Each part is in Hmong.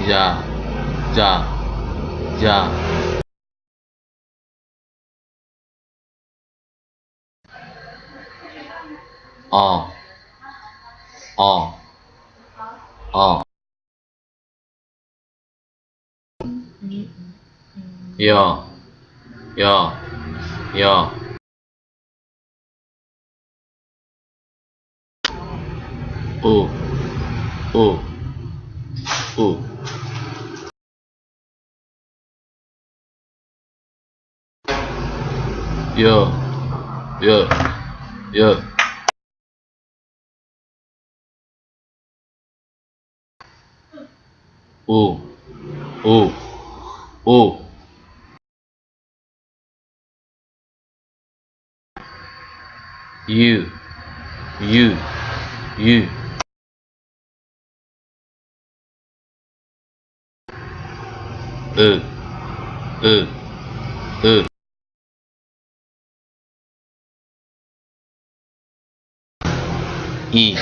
Ya, ya, ya. O, o, o. Yo, yo, yo. U, u, u. Yo, yo, yo. U, u, u. Yu, yu, yu. U, u, u. I,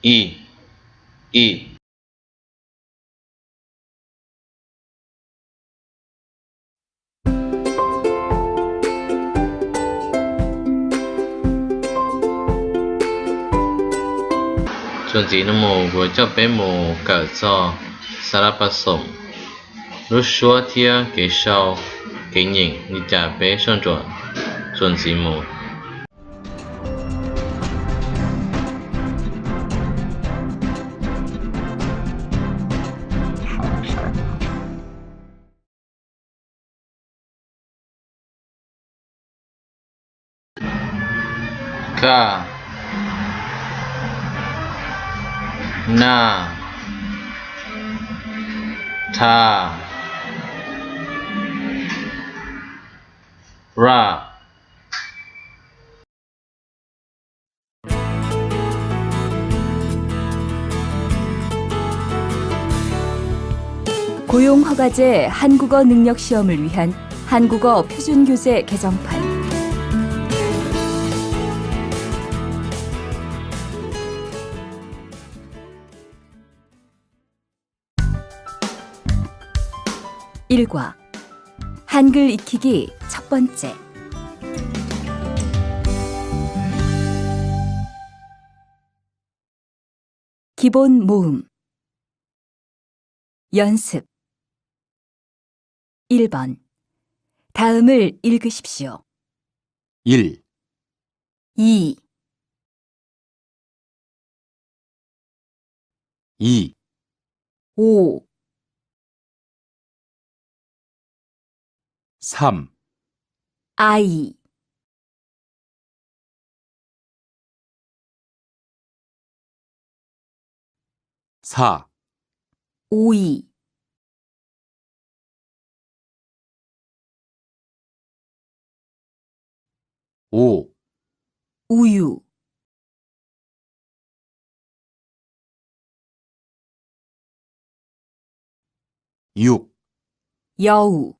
i, i. Txuas ntxiv no mus kuv coj peb mus kawm txog xab lab pas xoom, lub suab thiab kev sau, kev nyeem li cas peb soj ntsuam txuas ntxiv mus. Ka, na, tha, ra. 고용허가제 한국어 능력시험을 위한 한국어 표준교재 개정판. 일과 한글 익히기 첫 번째. 기본 모음. 연습. 일 번. 다음을 읽으십시오. 일, 이, 이, 오, 삼, 아이, 사, 오이, 오, 우유, 육, 여우,